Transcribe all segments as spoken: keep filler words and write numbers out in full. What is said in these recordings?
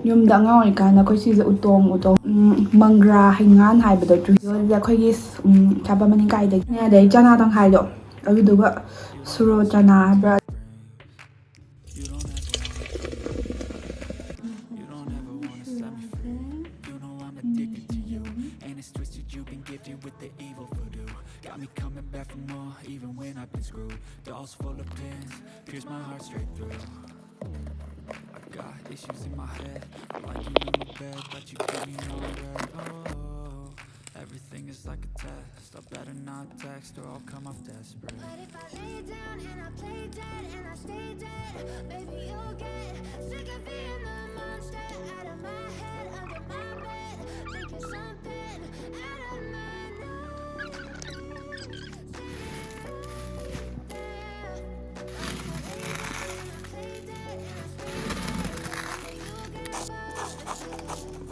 ꯌꯨꯝꯗ ꯑꯉꯥꯡ ꯑꯣꯏꯔꯤꯀꯥꯟꯗ ꯑꯩꯈꯣꯏ ꯁꯤꯁꯦ ꯎꯇꯣꯡ ꯎꯇꯣꯡ, ꯎꯝ, ꯃꯪꯒ꯭ꯔꯥ ꯍꯩꯉꯥꯟ ꯍꯥꯏꯕꯗꯣ, ꯆꯨꯍꯤꯁꯦ ꯑꯩꯈꯣꯏꯒꯤ, ꯎꯝ, ꯆꯥꯕ ꯃꯅꯤꯡ ꯀꯥꯏꯗꯒꯤꯅꯦ꯫ ꯑꯗꯩ ꯆꯅꯥ ꯇꯪꯈꯥꯏꯗꯣ, ꯑꯗꯨꯗꯨꯒ ꯁꯨꯔꯣ ꯆꯅꯥ ꯍꯥꯏꯕ꯭ꯔꯥ? You don't ever wanna come to me. You don't ever wanna set me free. You know I'm addicted to you, and it's twisted. You've been gifted with the evil voodoo. Got me coming back for more, even when I've been screwed. Dolls full of pins, pierce my heart straight through. I got issues in my head, like you in my bed, but you give me no red. Oh, everything is like a test. I better not text or I'll come off desperate. But if I lay down and I play dead and I stay dead, baby, you'll get sick of being the monster out of my head, under my bed, thinking something out of my nose. Sitting right there. But if I lay down and I play dead and I stay dead, baby, you'll get fucked.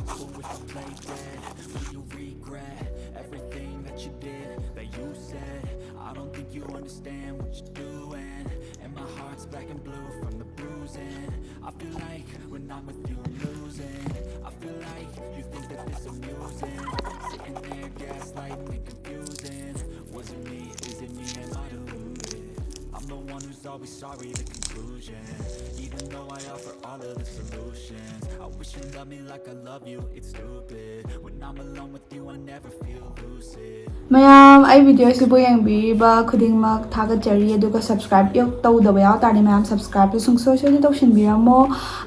But if you play dead, will you regret everything that you did, that you said? I don't think you understand what you're doing. And my heart's black and blue from the bruising. I feel like when I'm with you, I'm losing. I feel like you think that this amusing. Sitting there gaslighting and confusing. Was it me? Is it me? Am I deluded? I'm the one who's always sorry, the conclusion. Even though I offer all of the solutions, I wish you loved me like I love you. It's stupid. When I'm alone with you, I never feel lucid. ꯃꯌꯥꯝ, ꯑꯩ video ꯁꯤꯕꯨ ꯌꯦꯡꯕꯤꯔꯤꯕ ꯈꯨꯗꯤꯡꯃꯛ ꯊꯥꯒꯠꯆꯔꯤ, ꯑꯗꯨꯒ subscribe ꯌꯧ-, ꯇꯧꯗꯕ ꯌꯥꯎ ꯇꯥꯔꯗꯤ ꯃꯌꯥꯝ subscribe ꯁꯨ ꯁꯨꯡꯁꯣꯏ ꯁꯣꯏꯗꯅ ꯇꯧꯁꯤꯟꯕꯤꯔꯝꯃꯣ꯫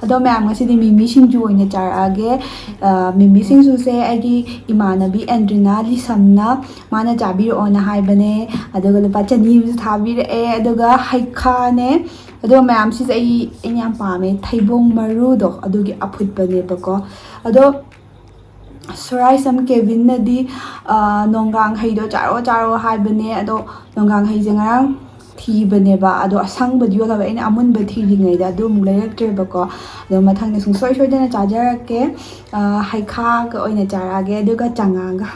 ꯑꯗꯣ ꯃꯌꯥꯝ, ꯉꯁꯤꯗꯤ ꯃꯤꯃꯤ ꯁꯤꯡꯖꯨ ꯑꯣꯏꯅ ꯆꯥꯔꯛꯑꯒꯦ꯫ ꯑ, ꯃꯤꯃꯤ ꯁꯤꯡꯖꯨꯁꯦ ꯑꯩꯒꯤ ꯏꯃꯥꯟꯅꯕꯤ ꯑꯦꯟꯗ꯭ꯔꯤꯅꯥ ꯂꯤꯁꯝꯅ ꯃꯥꯅ ꯆꯥꯕꯤꯔꯛꯑꯣꯅ ꯍꯥꯏꯕꯅꯦ꯫ ꯑꯗꯨꯒ ꯂꯨꯄꯥ ꯆꯅꯤ ꯑꯃꯁꯨ ꯊꯥꯕꯤꯔꯛꯑꯦ꯫ ꯑꯗꯨꯒ ꯍꯩꯈꯥꯅꯦ꯫ ꯑꯗꯨꯒ ꯃꯌꯥꯝꯁꯤꯁꯦ ꯑꯩ, ꯑꯩꯅ ꯌꯥꯝ ꯄꯥꯝꯃꯦ, ꯊꯩꯕꯣꯡ ꯃꯔꯨꯗꯣ, ꯑꯗꯨꯒꯤ ꯑꯐꯨꯠꯄꯅꯦꯕꯀꯣ꯫ ꯑꯗꯣ ꯁꯣꯔꯥꯏꯁꯝ ꯀꯦꯕꯤꯟꯅꯗꯤ, ꯑ, ꯅꯣꯡꯒꯥꯡ ꯍꯩꯗꯣ ꯆꯥꯔꯣ ꯆꯥꯔꯣ ꯍꯥꯏꯕꯅꯦ꯫ ꯑꯗꯣ ꯅꯣꯡꯒꯥꯡ ꯍꯩꯁꯦ ꯉꯔꯥꯡ ꯊꯤꯕꯅꯦꯕ, ꯑꯗꯣ ꯑꯁꯪꯕꯗꯤ ꯌꯣꯜꯍꯧꯋꯦ꯫ ꯑꯩꯅ ꯑꯃꯨꯟꯕ ꯊꯤꯔꯤꯉꯩꯗ ꯑꯗꯨ ꯑꯃꯨꯛ ꯂꯩꯔꯛꯇ꯭ꯔꯦꯕꯀꯣ꯫ ꯑꯗꯣ ꯃꯊꯪꯗ ꯁꯨꯡꯁꯣꯏ ꯁꯣꯏꯗꯅ ꯆꯥꯖꯔꯛꯀꯦ꯫ ꯑ, ꯍꯩꯈꯥꯒ ꯑꯣꯏꯅ ꯆꯥꯔꯛꯑꯒꯦ, ꯑꯗꯨꯒ ꯆꯉꯥꯡꯒ꯫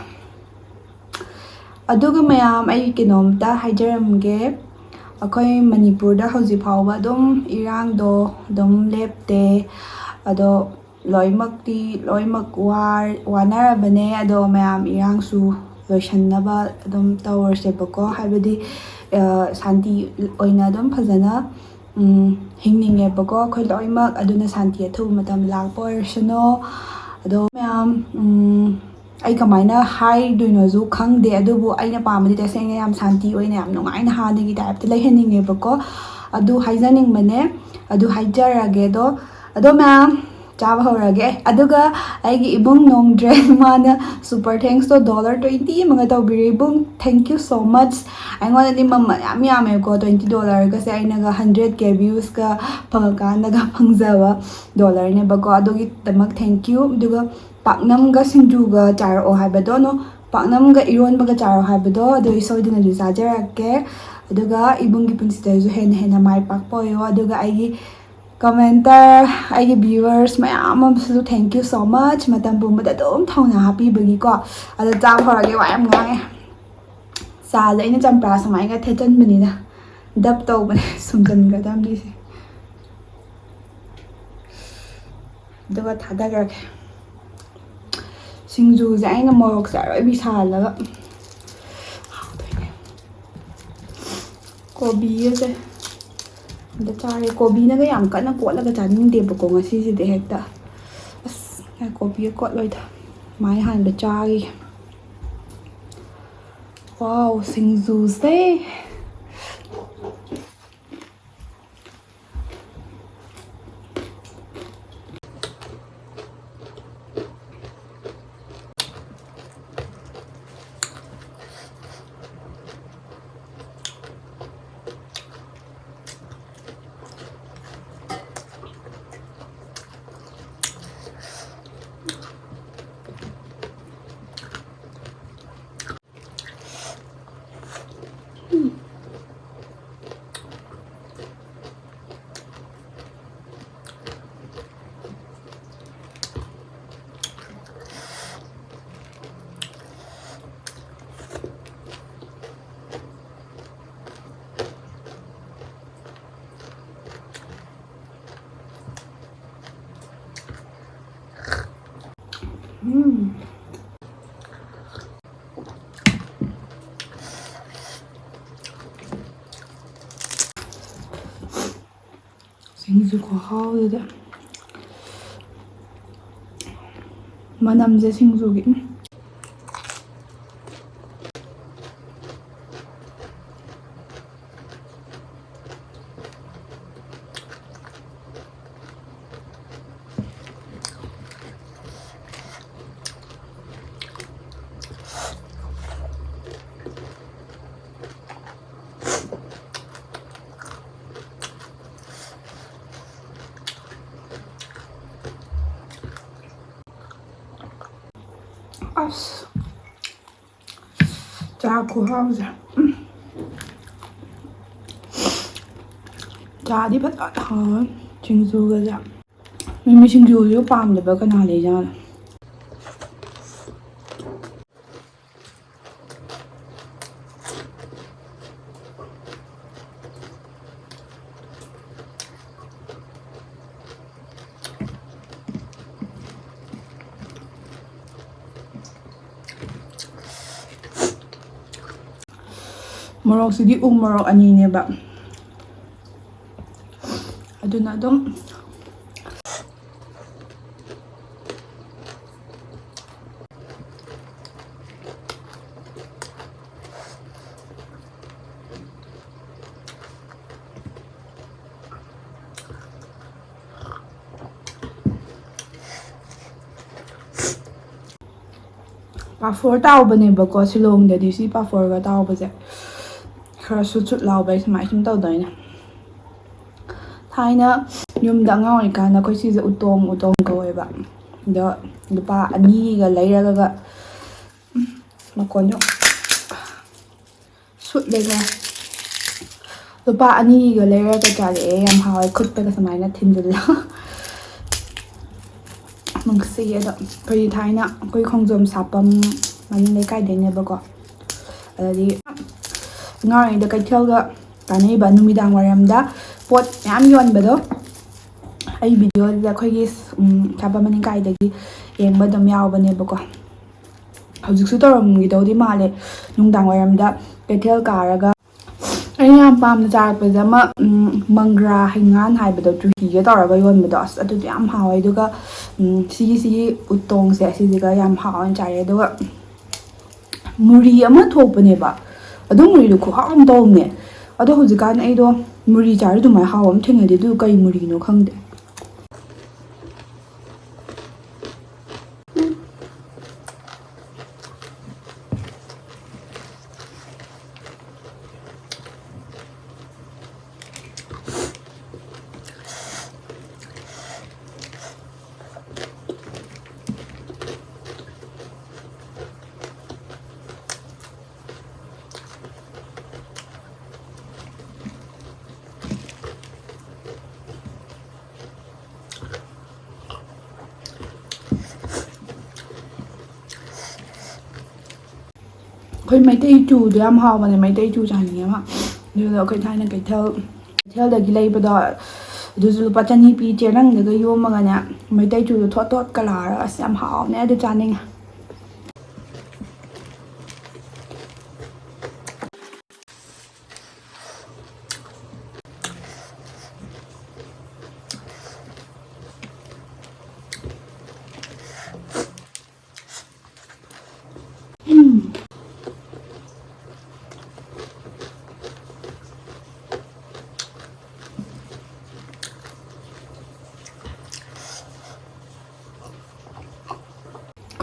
ꯑꯗꯨꯒ ꯃꯌꯥꯝ, ꯑꯩ ꯀꯩꯅꯣꯝꯇ ꯍꯥꯏꯖꯔꯝꯒꯦ꯫ ꯑꯩꯈꯣꯏ ꯃꯅꯤꯄꯨꯔꯗ ꯍꯧꯖꯤꯛ ꯐꯥꯎꯕ ꯑꯗꯨꯝ ꯏꯔꯥꯡꯗꯣ ꯑꯗꯨꯝ ꯂꯦꯞꯇꯦ꯫ ꯑꯗꯣ ꯂꯣꯏꯅꯃꯛꯇꯤ ꯂꯣꯏꯅꯃꯛ ꯋꯥꯔ ꯋꯥꯅꯔꯕꯅꯦ꯫ ꯑꯗꯣ ꯃꯌꯥꯝ ꯏꯔꯥꯡꯁꯨ ꯂꯣꯏꯁꯟꯅꯕ ꯑꯗꯨꯝ ꯇꯧꯔꯁꯦꯕꯀꯣ꯫ ꯍꯥꯏꯕꯗꯤ, ꯑ, ꯁꯥꯟꯇꯤ ꯑꯣꯏꯅ ꯑꯗꯨꯝ ꯐꯖꯅ, ꯎꯝ, ꯍꯤꯡꯅꯤꯡꯉꯦꯕꯀꯣ ꯑꯩꯈꯣꯏ ꯂꯣꯏꯅꯃꯛ꯫ ꯑꯗꯨꯅ ꯁꯥꯟꯇꯤ ꯑꯊꯨꯕ ꯃꯇꯝ ꯂꯥꯛꯄ ꯑꯣꯏꯔꯁꯅꯨ꯫ ꯑꯗꯣ ꯃꯌꯥꯝ, ꯎꯝ, ꯑꯩ ꯀꯃꯥꯏꯅ ꯍꯥꯏꯗꯣꯏꯅꯣꯁꯨ ꯈꯪꯗꯦ, ꯑꯗꯨꯕꯨ ꯑꯩꯅ ꯄꯥꯝꯕꯗꯤ ꯇꯁꯦꯡꯅ ꯌꯥꯝ ꯁꯥꯟꯇꯤ ꯑꯣꯏꯅ ꯌꯥꯝ ꯅꯨꯡꯉꯥꯏꯅ ꯍꯥꯟꯅꯒꯤ ꯇꯥꯏꯞꯇ ꯂꯩꯍꯟꯅꯤꯡꯉꯦꯕꯀꯣ꯫ ꯑꯗꯨ ꯍꯥꯏꯖꯅꯤꯡꯕꯅꯦ꯫ ꯑꯗꯨ ꯍꯥꯏꯖꯔꯒꯦ꯫ ꯑꯗꯣ, ꯑꯗꯣ ꯃꯌꯥꯝ, ꯆꯥꯕ ꯍꯧꯔꯒꯦ꯫ ꯑꯗꯨꯒ ꯑꯩꯒꯤ ꯏꯕꯨꯡ ꯅꯣꯡꯗ꯭ꯔꯦꯟ, ꯃꯥꯅ super thanks ꯇꯣ dollar twenty ꯑꯃꯒ ꯇꯧꯕꯤꯔꯦ꯫ ꯏꯕꯨꯡ, thank you so much꯫ ꯑꯩꯉꯣꯟꯗꯗꯤ ꯃꯃꯜ ꯌꯥꯝ ꯌꯥꯝꯃꯦꯕꯀꯣ, twenty dollar ꯒꯁꯦ ꯑꯩꯅꯒ hundred K views ꯀ ꯐꯪꯉꯀꯥꯟꯗꯒ ꯐꯪꯖꯕ dollar ꯅꯦꯕꯀꯣ꯫ ꯑꯗꯨꯒꯤꯗꯃꯛ thank you꯫ ꯑꯗꯨꯒ ꯄꯥꯛꯅꯝꯒ ꯁꯤꯡꯖꯨꯒ ꯆꯥꯔꯛꯑꯣ ꯍꯥꯏꯕꯗꯣ, ꯅꯣ, ꯄꯥꯛꯅꯝꯒ ꯏꯔꯣꯟꯕꯒ ꯆꯥꯔꯛꯑꯣ ꯍꯥꯏꯕꯗꯣ, ꯑꯗꯨ ꯑꯩ ꯁꯣꯏꯗꯅꯁꯨ ꯆꯥꯖꯔꯛꯀꯦ꯫ ꯑꯗꯨꯒ ꯏꯕꯨꯡꯒꯤ ꯄꯨꯟꯁꯤꯗꯁꯨ ꯍꯦꯟꯅ ꯍꯦꯟꯅ ꯃꯥꯏ ꯄꯥꯛꯄ ꯑꯣꯏꯌꯣ꯫ ꯑꯗꯨꯒ ꯑꯩꯒꯤ commenter, ꯑꯩꯒꯤ viewers ꯃꯌꯥꯝ ꯑꯃꯁꯨ thank you so much, ꯃꯇꯝ ꯄꯨꯝꯕꯗ ꯑꯗꯨꯝ ꯊꯧꯅꯥ ꯍꯥꯞꯄꯤꯕꯒꯤꯀꯣ꯫ ꯑꯗꯣ ꯆꯥꯕ ꯍꯧꯔꯒꯦ, ꯋꯥ ꯌꯥꯝ ꯉꯥꯡꯉꯦ꯫ ꯆꯥꯁꯦ ꯑꯩꯅ ꯆꯝꯄ꯭ꯔꯥ ꯁꯨꯃꯥꯏꯅ ꯊꯦꯠꯆꯟꯕꯅꯤꯅ, ꯗꯞ ꯇꯧꯕꯅꯦ꯫ ꯁꯨꯝꯖꯟꯒꯗꯕꯅꯤ ꯁꯤ꯫ ꯑꯗꯨꯒ ꯊꯥꯗꯈ꯭ꯔꯒꯦ꯫ ꯁꯤꯡꯖꯨꯁꯦ ꯑꯩꯅ ꯃꯣꯔꯣꯛꯁꯦ ꯑꯔꯣꯏꯕꯤ ꯁꯥꯍꯜꯂꯒ꯫ ꯍꯥꯎꯗꯣꯏꯅꯦ꯫ ꯀꯣꯕꯤꯒꯁꯦ ꯑꯝꯇ ꯆꯥꯔꯦ꯫ ꯀꯣꯕꯤꯅꯒ ꯌꯥꯝ ꯀꯟꯅ ꯀꯣꯠꯂꯒ ꯆꯥꯅꯤꯡꯗꯦꯕꯀꯣ ꯉꯁꯤꯁꯤꯗꯤ ꯍꯦꯛꯇ꯫ ꯑꯁ, ꯉꯥꯏ, ꯀꯣꯕꯤꯒ ꯀꯣꯠꯂꯣꯏꯗ꯫ ꯃꯥꯏ ꯍꯥꯟꯅ ꯆꯥꯈꯤꯒꯦ꯫ ꯋꯥꯎ, ꯁꯤꯡꯖꯨꯁꯦ꯫ ꯎꯝ꯫ ꯁꯤꯡꯖꯨ ꯈꯨꯍꯥꯎꯗꯨꯗ꯫ ꯃꯅꯝꯁꯦ ꯁꯤꯡꯖꯨꯒꯤ꯫ ꯎꯝ꯫ ꯑꯁ꯫ ꯆꯥ ꯈꯨꯍꯥꯎꯁꯦ꯫ ꯎꯝ꯫ ꯆꯥꯗꯤ ꯐꯖꯅ ꯍꯥꯎꯋꯦ꯫ ꯁꯤꯡꯖꯨꯒꯁꯦ꯫ ꯃꯤꯃꯤ ꯁꯤꯡꯖꯨꯁꯨ ꯄꯥꯝꯗꯕ ꯀꯅꯥ ꯂꯩꯖꯥꯠꯅꯣ? ꯃꯣꯔꯣꯛꯁꯤꯗꯤ ꯎ ꯃꯣꯔꯣꯛ ꯑꯅꯤꯅꯦꯕ, ꯑꯗꯨꯅ ꯑꯗꯨꯝ ꯄꯥꯐꯣꯔ ꯇꯥꯎꯕꯅꯦꯕꯀꯣ, ꯁꯤꯂꯣꯡꯗꯗꯤ ꯁꯤ ꯄꯥꯐꯣꯔꯒ ꯇꯥꯎꯕꯁꯦ ꯈꯔ ꯁꯨꯠ ꯁꯨꯠ ꯂꯥꯎꯕꯩ ꯁꯨꯃꯥꯏ ꯁꯨꯝ ꯇꯧꯗꯣꯏꯅꯦ꯫ ꯊꯥꯏꯅ ꯌꯨꯝꯗ ꯑꯉꯥꯡ ꯑꯣꯏꯔꯤꯀꯥꯟꯗ ꯑꯩꯈꯣꯏ ꯁꯤꯁꯦ ꯎꯇꯣꯡ, ꯎꯇꯣꯡ ꯀꯧꯋꯦꯕ꯫ ꯑꯗꯣ ꯂꯨꯄꯥ ꯑꯅꯤꯒ ꯂꯩꯔꯒ, ꯎꯝ, ꯃꯈꯣꯟꯗꯣ ꯁꯨꯠꯂꯦꯀꯣ꯫ ꯂꯨꯄꯥ ꯑꯅꯤꯒ ꯂꯩꯔꯒ ꯆꯥꯔꯛꯑꯦ꯫ ꯌꯥꯝ ꯍꯥꯎꯋꯦ, ꯈꯨꯠꯇꯒ ꯁꯨꯃꯥꯏꯅ ꯊꯤꯟꯖꯤꯜꯂ꯫ ꯅꯨꯡꯁꯤꯌꯦ꯫ ꯑꯗꯣ ꯑꯩꯈꯣꯏ ꯊꯥꯏꯅ ꯑꯩꯈꯣꯏ ꯈꯣꯡꯖꯣꯝ ꯁꯥꯄꯝ ꯃꯅꯤꯡ ꯂꯩꯀꯥꯏꯗꯩꯅꯦꯕꯀꯣ꯫ ꯑꯗꯗꯤ ꯑꯉꯥꯡ ꯑꯣꯏꯔꯤꯉꯩꯗ ꯀꯩꯊꯦꯜꯒ ꯀꯥꯟꯅꯩꯕ, ꯅꯨꯃꯤꯗꯥꯡ ꯋꯥꯏꯔꯝꯗ ꯄꯣꯠ ꯃꯌꯥꯝ ꯌꯣꯟꯕꯗꯣ, ꯑꯩ ꯚꯤꯗꯤꯑꯣꯁꯤꯗ ꯑꯩꯈꯣꯏꯒꯤ, ꯎꯝ, ꯁꯥꯄꯝ ꯃꯅꯤꯡꯀꯥꯏꯗꯒꯤ ꯌꯦꯡꯕ ꯑꯗꯨꯝ ꯌꯥꯎꯕꯅꯦꯕꯀꯣ꯫ ꯍꯧꯖꯤꯛꯁꯨ ꯇꯧꯔꯝꯈꯤꯗꯧꯗꯤ ꯃꯥꯜꯂꯦ꯫ ꯅꯨꯡꯗꯥꯡ ꯋꯥꯏꯔꯝꯗ ꯀꯩꯊꯦꯜ ꯀꯥꯔꯒ ꯑꯩꯅ ꯌꯥꯝ ꯄꯥꯝꯅ ꯆꯥꯔꯛꯄꯁꯦ ꯑꯃ, ꯎꯝ, ꯃꯪꯒ꯭ꯔꯥ ꯍꯩꯉꯥꯟ ꯍꯥꯏꯕꯗꯣ, ꯆꯨꯍꯤꯒ ꯇꯧꯔꯒ ꯌꯣꯟꯕꯗꯣ, ꯑꯁ, ꯑꯗꯨꯗꯤ ꯌꯥꯝ ꯍꯥꯎꯋꯦ꯫ ꯑꯗꯨꯒ, ꯎꯝ, ꯁꯤꯒꯤ, ꯁꯤꯒꯤ ꯎꯇꯣꯡꯁꯦ, ꯁꯤꯁꯤꯒ ꯌꯥꯝ ꯍꯥꯎꯅ ꯆꯥꯔꯛꯑꯦ꯫ ꯑꯗꯨꯒ ꯃꯨꯔꯤ ꯑꯃ ꯊꯣꯛꯄꯅꯦꯕ, ꯑꯗꯨ ꯃꯨꯔꯤꯗꯣ ꯈꯨꯍꯥꯎ ꯑꯃ ꯇꯧꯕꯅꯦ꯫ ꯑꯗꯣ ꯍꯧꯖꯤꯛꯀꯥꯟ ꯑꯩꯗꯣ ꯃꯨꯔꯤ ꯆꯥꯔꯗꯤ ꯑꯗꯨꯃꯥꯏꯅ ꯍꯥꯎꯕ ꯑꯃ ꯊꯦꯡꯅꯗꯦ꯫ ꯑꯗꯨ ꯀꯩ ꯃꯨꯔꯤꯅꯣ ꯈꯪꯗꯦ꯫ ꯑꯩꯈꯣꯏ ꯃꯩꯇꯩ ꯆꯨꯗꯣ ꯌꯥꯝ ꯍꯥꯎꯕꯅꯦ, ꯃꯩꯇꯩ ꯆꯨ ꯆꯥꯅꯤꯡꯉꯦ ꯑꯃ꯫ ꯑꯗꯨꯗꯣ ꯑꯩꯈꯣꯏ ꯊꯥꯏꯅ ꯀꯩꯊꯦꯜ, ꯀꯩꯊꯦꯜꯗꯒꯤ ꯂꯩꯕꯗꯣ, ꯑꯗꯨꯁꯨ ꯂꯨꯄꯥ ꯆꯅꯤ ꯄꯤ, ꯆꯦꯔꯪꯗꯒ ꯌꯣꯝꯃꯒꯅꯦ, ꯃꯩꯇꯩ ꯆꯨꯗꯣ ꯊꯣꯠ ꯊꯣꯠꯀ ꯂꯥꯎꯔꯒ, ꯑꯁ, ꯌꯥꯝ ꯍꯥꯎꯕꯅꯦ꯫ ꯑꯗꯨ ꯆꯥꯅꯤꯡꯉꯦ꯫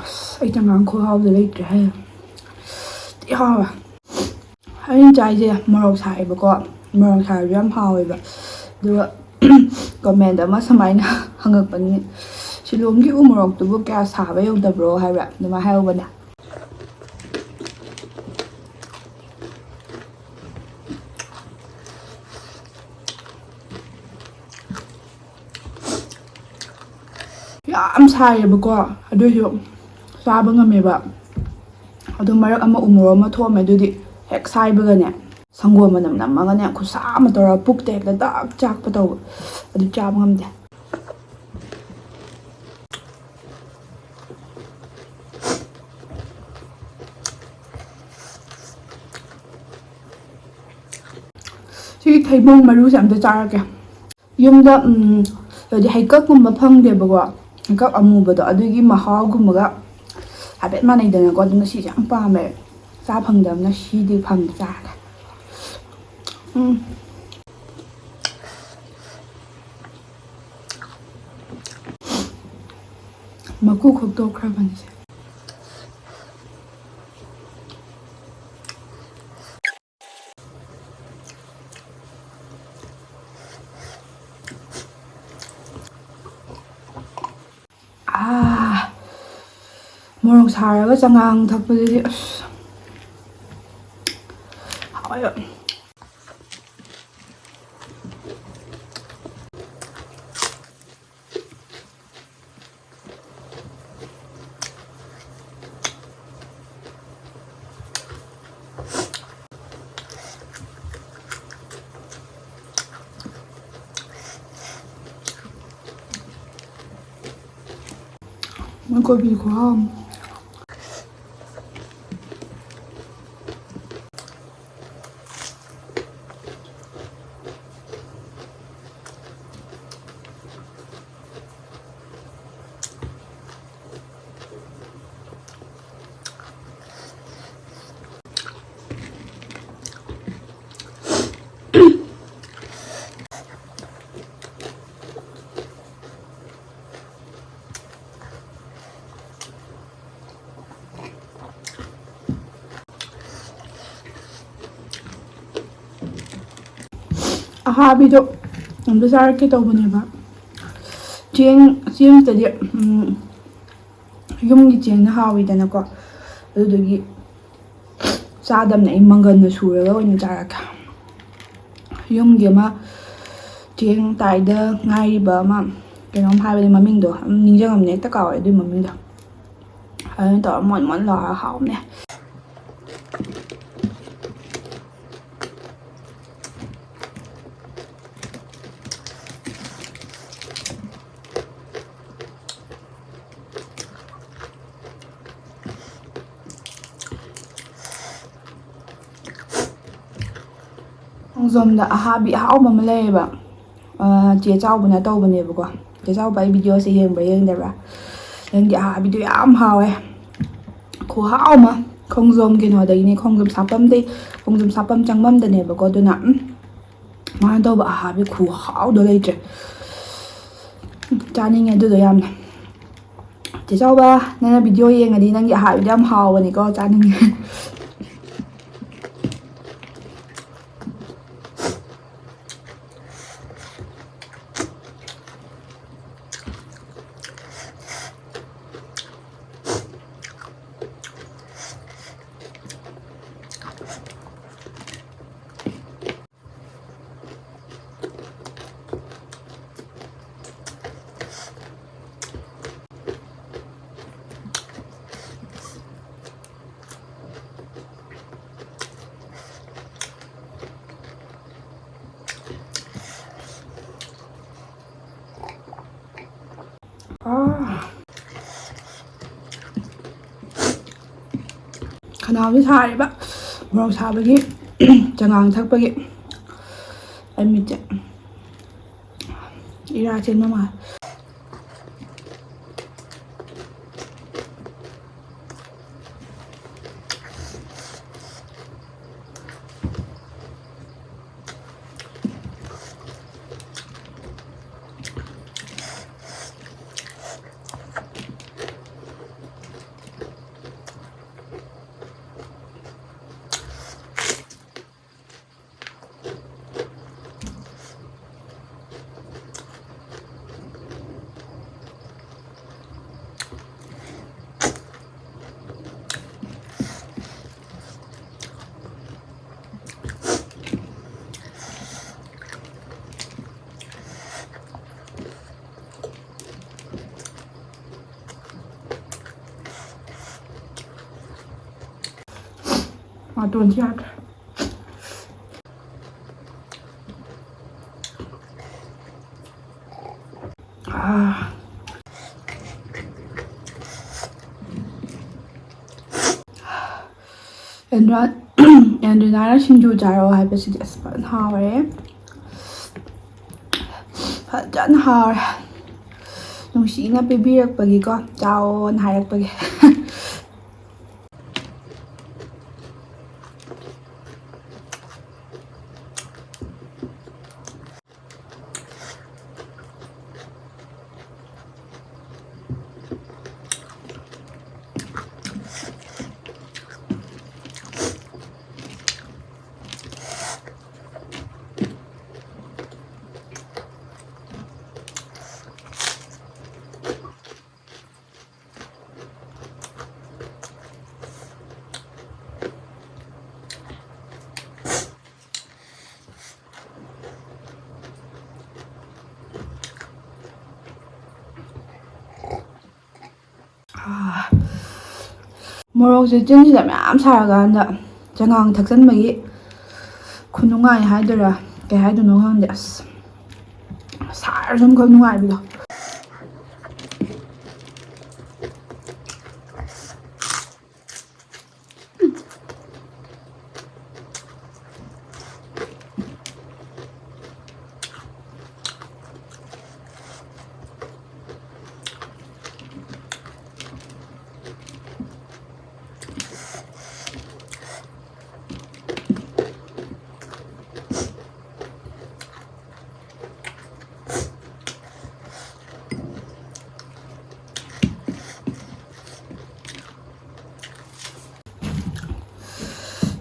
ꯑꯁ, ꯑꯩ ꯆꯉꯥꯡ ꯈꯨꯍꯥꯎꯗꯤ ꯂꯩꯇ꯭ꯔꯦꯍꯦ꯫ ꯊꯤ ꯍꯥꯎꯋꯦ꯫ ꯑꯩꯅ ꯆꯥꯏꯁꯦ ꯃꯣꯔꯣꯛ ꯁꯥꯏꯕꯀꯣ, ꯃꯣꯔꯣꯛ ꯁꯥꯏꯕꯁꯨ ꯌꯥꯝ ꯍꯥꯎꯋꯦꯕ꯫ ꯑꯗꯨꯒ ꯀꯃꯦꯟ ꯑꯃ ꯁꯨꯃꯥꯏꯅ ꯍꯪꯉꯛꯄꯅꯤ, "ꯁꯤꯂꯣꯡꯒꯤ ꯎ ꯃꯣꯔꯣꯛꯇꯨꯕꯨ ꯀꯌꯥ ꯁꯥꯕ ꯌꯧꯗꯕ꯭ꯔꯣ?" ꯍꯥꯏꯕ꯭ꯔꯥ, ꯑꯗꯨꯃꯥꯏꯅ ꯍꯥꯏꯍꯧꯕꯅꯦ꯫ ꯌꯥꯝ ꯁꯥꯏꯌꯦꯕꯀꯣ, ꯑꯗꯨꯏꯁꯨ ꯆꯥꯕ ꯉꯝꯃꯦꯕ꯫ ꯑꯗꯨ ꯃꯔꯛ ꯑꯃ ꯎꯃꯣꯔꯣꯛ ꯑꯃ ꯊꯣꯛꯑꯝꯃꯦ, ꯑꯗꯨꯗꯤ ꯍꯦꯛ ꯁꯥꯏꯕꯒꯅꯦ, ꯁꯪꯒꯣꯝ ꯃꯅꯝ ꯅꯝꯃꯒꯅꯦ, ꯈꯨꯠꯁꯥ ꯑꯃ ꯇꯧꯔꯒ ꯄꯨꯛꯇ ꯍꯦꯛꯇ ꯗꯛ ꯆꯥꯛꯄ ꯇꯧꯕ꯫ ꯑꯗꯨ ꯆꯥꯕ ꯉꯝꯗꯦ꯫ ꯁꯤꯒꯤ ꯊꯩꯕꯣꯡ ꯃꯔꯨꯁꯦ ꯑꯝꯇ ꯆꯥꯔꯛꯀꯦ꯫ ꯌꯨꯝꯗ, ꯎꯝ, ꯍꯥꯏꯗꯤ ꯍꯩꯀꯛꯀꯨꯝꯕ ꯐꯪꯗꯦꯕꯀꯣ, ꯍꯩꯀꯛ ꯑꯃꯨꯕꯗꯣ, ꯑꯗꯨꯒꯤ ꯃꯍꯥꯎꯒꯨꯝꯕꯒ ꯍꯥꯏꯐꯦꯠ ꯃꯥꯟꯅꯩꯗꯅꯀꯣ꯫ ꯑꯗꯨꯅ ꯁꯤꯁꯦ ꯌꯥꯝ ꯄꯥꯝꯃꯦ꯫ ꯆꯥ ꯐꯪꯗꯕꯅ ꯁꯤꯗꯤ ꯐꯪꯗꯦ, ꯆꯥꯔꯒꯦ꯫ ꯎꯝ꯫ ꯃꯀꯨ ꯈꯣꯛꯇꯣꯛꯈ꯭ꯔꯕꯅꯤꯁꯦ꯫ ꯑꯥ, ꯃꯣꯔꯣꯛ ꯁꯥꯔꯒ ꯆꯉꯥꯡ ꯊꯛꯄꯗꯨꯗꯤ ꯑꯁ ꯍꯥꯎꯋꯦꯕ꯫ ꯃꯣꯏ ꯀꯣꯕꯤ ꯈꯨꯍꯥꯎ ꯑꯃ꯫ ꯑꯍꯥꯕꯤꯗꯣ ꯑꯝꯇ ꯆꯥꯔꯛꯀꯦ ꯇꯧꯕꯅꯦꯕ꯫ ꯆꯦꯡ, ꯆꯦꯡꯁꯤꯗꯗꯤ, ꯎꯝ, ꯌꯨꯝꯒꯤ ꯆꯦꯡꯅ ꯍꯥꯎꯋꯤꯗꯅꯀꯣ, ꯑꯗꯨꯗꯨꯒꯤ ꯆꯥꯗꯕꯅꯦ꯫ ꯑꯩ ꯃꯪꯒꯟꯅ ꯁꯨꯔꯒ ꯑꯣꯏꯅ ꯆꯥꯔꯛꯀꯦ꯫ ꯌꯨꯝꯒꯤ ꯑꯃ ꯆꯦꯡ ꯇꯥꯏꯗ ꯉꯥꯏꯔꯤꯕ ꯑꯃ ꯀꯩꯅꯣꯝ ꯍꯥꯏꯕꯅꯦ, ꯃꯃꯤꯡꯗꯣ ꯅꯤꯡꯁꯤꯡꯉꯝꯅꯦ, ꯍꯦꯛꯇ ꯀꯥꯎꯋꯦ ꯑꯗꯨꯏ ꯃꯃꯤꯡꯗꯣ꯫ ꯑꯗꯨꯅ ꯇꯧꯔꯒ ꯃꯣꯟ ꯃꯣꯟ ꯂꯥꯎꯔꯒ ꯍꯥꯎꯕꯅꯦ꯫ ꯁꯣꯝꯗ ꯑꯍꯥꯕꯤ ꯑꯍꯥꯎꯕ ꯑꯃ ꯂꯩꯌꯦꯕ꯫ ꯑ, ꯆꯦ ꯆꯥꯎꯕꯅ ꯇꯧꯕꯅꯦꯕꯀꯣ꯫ ꯆꯦ ꯆꯥꯎꯕ ꯑꯩ ꯚꯤꯗꯤꯑꯣꯁꯦ ꯌꯦꯡꯕ꯭ꯔꯥ ꯌꯦꯡꯗꯕ꯭ꯔꯥ? ꯅꯪꯒꯤ ꯑꯍꯥꯕꯤꯗꯣ ꯌꯥꯝ ꯍꯥꯎꯋꯦ꯫ ꯈꯨꯍꯥꯎ ꯑꯃ꯫ ꯈꯣꯡꯖꯣꯝ ꯀꯩꯅꯣꯗꯒꯤꯅꯦ, ꯈꯣꯡꯖꯣꯝ ꯁꯥꯄꯝꯗꯩ, ꯈꯣꯡꯖꯣꯝ ꯁꯥꯄꯝ ꯆꯪꯐꯝꯗꯅꯦꯕꯀꯣ꯫ ꯑꯗꯨꯅ, ꯎꯝ, ꯃꯥꯅ ꯇꯧꯕ ꯑꯍꯥꯕꯤ ꯈꯨꯍꯥꯎꯗꯣ ꯂꯩꯇ꯭ꯔꯦ꯫ ꯎꯝ, ꯆꯥꯅꯤꯡꯉꯦ ꯑꯗꯨꯗꯣ ꯌꯥꯝꯅ꯫ ꯆꯦ ꯆꯥꯎꯕ, ꯅꯪꯅ ꯚꯤꯗꯤꯑꯣ ꯌꯦꯡꯉꯗꯤ ꯅꯪꯒꯤ ꯑꯍꯥꯕꯤꯗꯣ ꯌꯥꯝ ꯍꯥꯎꯕꯅꯤꯀꯣ, ꯆꯥꯅꯤꯡꯉꯦ꯫ ꯑꯥ꯫ ꯈꯅꯥꯎꯁꯦ ꯁꯥꯔꯤꯕ, ꯃꯣꯔꯣꯛ ꯁꯥꯕꯒꯤ, ꯆꯉꯥꯡ ꯊꯛꯄꯒꯤ꯫ ꯑꯩ ꯃꯤꯠꯁꯦ ꯏꯔꯥ ꯆꯦꯟꯕ ꯃꯥꯜꯂꯦ꯫ ꯅꯥꯇꯣꯟꯁꯤ ꯌꯥꯗ꯭ꯔꯦ꯫ ꯑꯥ꯫ ꯑꯦꯟꯗ꯭ꯔꯣ, ꯑꯦꯟꯗ꯭ꯔꯤꯅꯥꯅ ꯁꯤꯡꯖꯨ ꯆꯥꯔꯛꯑꯣ ꯍꯥꯏꯕꯁꯤꯗꯤ ꯑꯁ ꯐꯖꯅ ꯍꯥꯎꯔꯦ꯫ ꯐꯖꯅ ꯍꯥꯎꯔꯦ꯫ ꯅꯨꯡꯁꯤꯅ ꯄꯤꯕꯤꯔꯛꯄꯒꯤꯀꯣ, ꯆꯥꯎꯑꯣꯅ ꯍꯥꯏꯔꯛꯄꯒꯤ꯫ ꯃꯣꯔꯣꯛꯁꯦ ꯆꯤꯟꯁꯤꯗ ꯃꯌꯥꯝ ꯁꯥꯔꯀꯥꯟꯗ ꯆꯉꯥꯡ ꯊꯛꯆꯟꯕꯒꯤ ꯈꯨꯅꯨꯡꯉꯥꯏ ꯍꯥꯏꯗꯣꯏꯔꯥ, ꯀꯩ ꯍꯥꯏꯗꯣꯏꯅꯣ ꯈꯪꯗꯦ꯫ ꯑꯁ, ꯁꯥꯔꯁꯨ ꯑꯃꯈꯛ ꯅꯨꯡꯉꯥꯏꯕꯗꯣ꯫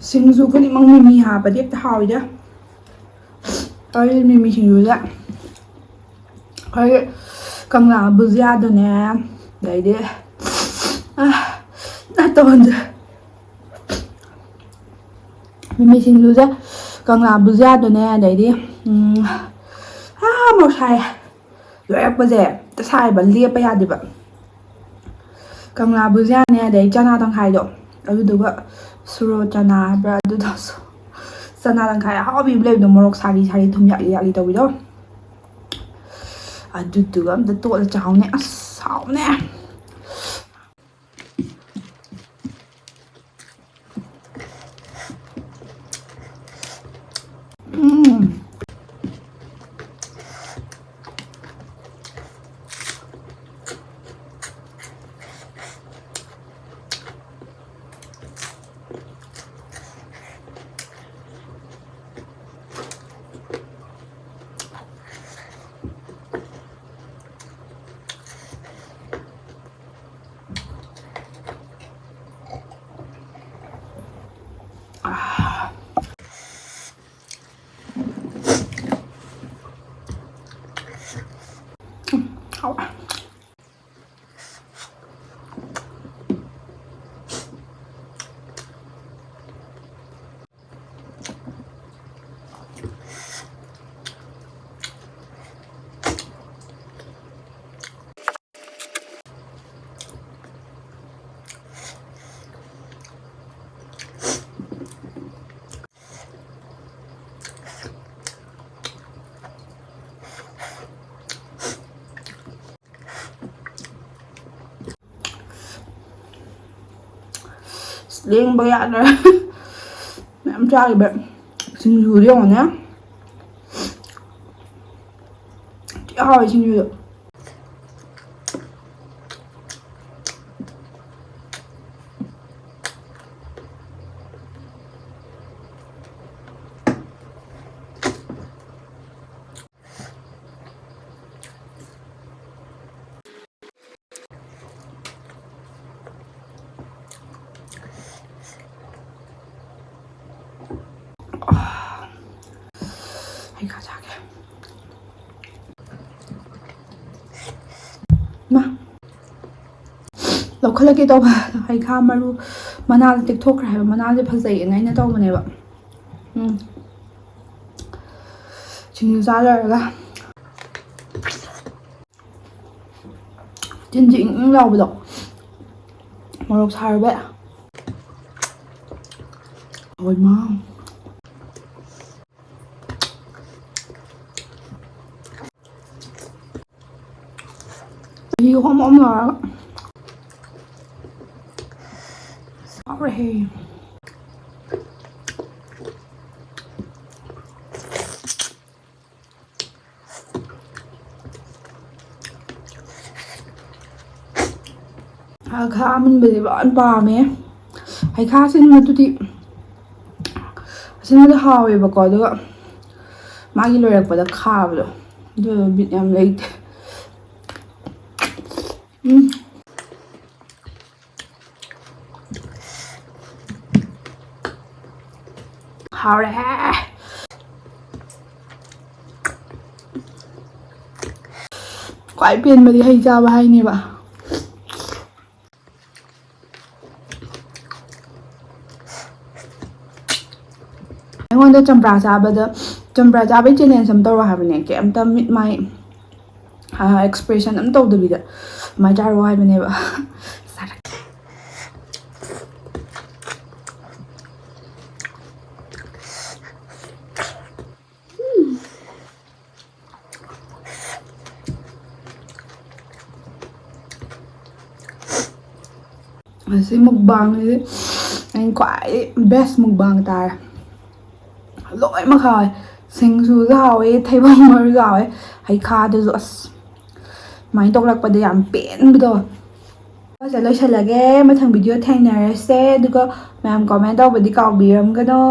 ꯁꯤꯡꯖꯨ ꯈꯨꯗꯤꯡꯃꯛ ꯃꯤꯃꯤ ꯍꯥꯞꯄꯗꯤ ꯍꯦꯛꯇ ꯍꯥꯎꯋꯤꯗ꯫ ꯑꯩ ꯃꯤꯃꯤ ꯁꯤꯡꯖꯨꯁꯦ ꯑꯩꯈꯣꯏ ꯀꯪꯂꯥ ꯕꯨꯖꯤꯌꯥꯗꯨꯅꯦ, ꯑꯗꯩꯗꯤ, ꯑ, ꯅꯥꯇꯣꯟꯁꯦ꯫ ꯃꯤꯃꯤ ꯁꯤꯡꯖꯨꯁꯦ, ꯀꯪꯂꯥ ꯕꯨꯖꯤꯌꯥꯗꯨꯅꯦ, ꯑꯗꯩꯗꯤ, ꯎꯝ, ꯑꯥ, ꯃꯣꯔꯣꯛ ꯁꯥꯏ꯫ ꯂꯣꯏꯔꯛꯄꯁꯦ ꯍꯦꯛꯇ ꯁꯥꯏꯕ, ꯂꯦꯞꯄ ꯌꯥꯗꯦꯕ꯫ ꯀꯪꯂꯥ ꯕꯨꯖꯤꯌꯥꯅꯦ, ꯑꯗꯩ ꯆꯅꯥ ꯇꯪꯈꯥꯏꯗꯣ, ꯑꯗꯨꯗꯨꯒ ꯁꯨꯔꯣ ꯆꯅꯥ ꯍꯥꯏꯕ꯭ꯔꯥ, ꯑꯗꯨꯗꯣ, ꯆꯅꯥ ꯇꯪꯈꯥꯏ ꯑꯍꯥꯎꯕꯤ ꯑꯃ ꯂꯩꯕꯗꯣ, ꯃꯣꯔꯣꯛ ꯁꯥꯔꯤ ꯁꯥꯔꯤ ꯊꯨꯝ ꯌꯥꯛꯂꯤ ꯌꯥꯛꯂꯤ ꯇꯧꯕꯤꯗꯣ, ꯑꯗꯨꯗꯨꯒ ꯑꯝꯇ ꯇꯣꯠꯂ ꯆꯥꯎꯅꯦ꯫ ꯑꯁ, ꯍꯥꯎꯕꯅꯦ꯫ ꯂꯦꯡꯕ ꯌꯥꯗ꯭ꯔꯦ꯫ ꯃꯌꯥꯝ ꯆꯥꯈꯤꯕ꯫ ꯁꯤꯡꯖꯨꯗꯣ ꯌꯦꯡꯉꯣꯅꯦ꯫ ꯊꯤ ꯍꯥꯎꯋꯦ ꯁꯤꯡꯖꯨꯗꯣ꯫ ꯍꯩꯈꯥ ꯆꯥꯒꯦ꯫ ꯃꯥ, ꯂꯧꯈꯠꯂꯛꯀꯦ ꯇꯧꯕ꯫ ꯍꯩꯈꯥ ꯃꯔꯨ, ꯃꯅꯥꯁꯦ ꯇꯦꯛꯊꯣꯛꯈ꯭ꯔꯦ ꯍꯥꯏꯕ꯫ ꯃꯅꯥꯁꯦ ꯐꯖꯩꯌꯦꯅ ꯑꯩꯅ ꯇꯧꯕꯅꯦꯕ꯫ ꯎꯝ꯫ ꯁꯤꯡꯖꯨ ꯆꯥ ꯂꯣꯏꯔꯒ꯫ ꯆꯤꯟꯁꯦ ꯏꯪ ꯏꯪ ꯂꯥꯎꯕꯗꯣ꯫ ꯃꯣꯔꯣꯛ ꯁꯥꯔꯨꯕꯩ꯫ ꯍꯣꯏ ꯃꯥ꯫ ꯃꯍꯤ ꯍꯣꯝ ꯍꯣꯝ ꯂꯥꯎꯔꯒ꯫ ꯍꯥꯎꯔꯦꯍꯦ꯫ ꯍꯩꯈꯥ ꯑꯃꯨꯟꯕꯗꯤ ꯐꯖꯅ ꯄꯥꯝꯃꯦ꯫ ꯍꯩꯈꯥ ꯑꯁꯤꯟꯕꯗꯨꯗꯤ, ꯑꯁꯤꯟꯕꯗꯣ ꯍꯥꯎꯋꯦꯕꯀꯣ, ꯑꯗꯨꯒ ꯃꯥꯒꯤ ꯂꯣꯏꯔꯛꯄꯗ ꯈꯥꯕꯗꯣ, ꯑꯗꯨ ꯕꯤꯠ ꯌꯥꯝ ꯂꯩꯇꯦ꯫ ꯎꯝ꯫ ꯍꯥꯎꯔꯦꯍꯦ꯫ ꯈ꯭ꯋꯥꯏ ꯄꯦꯟꯕꯗꯤ ꯍꯩ ꯆꯥꯕ ꯍꯥꯏꯅꯦꯕ꯫ ꯑꯩꯉꯣꯟꯗ ꯆꯝꯄ꯭ꯔꯥ ꯆꯥꯕꯗ, ꯆꯝꯄ꯭ꯔꯥ ꯆꯥꯕꯩ ꯆꯦꯂꯦꯟꯖ ꯑꯃ ꯇꯧꯔꯣ ꯍꯥꯏꯕꯅꯦ꯫ ꯀꯩꯝꯇ ꯃꯤꯠ ꯃꯥꯏ, ꯑ, ꯑꯦꯛꯁꯄ꯭ꯔꯦꯁꯟ ꯑꯃ ꯇꯧꯗꯕꯤꯗ ꯑꯗꯨꯃꯥꯏꯅ ꯆꯥꯔꯣ ꯍꯥꯏꯕꯅꯦꯕ꯫ ꯉꯁꯤ ꯃꯨꯛꯕꯥꯡꯁꯦ ꯑꯩꯅ ꯈ꯭ꯋꯥꯏ best mukbang ꯇꯥꯔꯦ꯫ ꯂꯣꯏꯅꯃꯛ ꯍꯥꯎꯋꯦ꯫ ꯁꯤꯡꯖꯨꯁꯨ ꯍꯥꯎꯋꯦ, ꯊꯩꯕꯣꯡ ꯃꯔꯨꯁꯨ ꯍꯥꯎꯋꯦ, ꯍꯩꯈꯥꯗꯨꯁꯨ꯫ ꯑꯁ, ꯑꯗꯨꯃꯥꯏꯅ ꯇꯧꯔꯛꯄꯗ ꯌꯥꯝ ꯄꯦꯟꯕꯗꯣ꯫ ꯁꯦ ꯂꯣꯏꯁꯤꯜꯂꯒꯦ꯫ ꯃꯊꯪ video ꯊꯦꯡꯅꯔꯁꯦ꯫ ꯑꯗꯨꯒ ꯃꯌꯥꯝ comment ꯇꯧꯕꯗꯤ ꯀꯥꯎꯕꯤꯔꯝꯒꯅꯣ꯫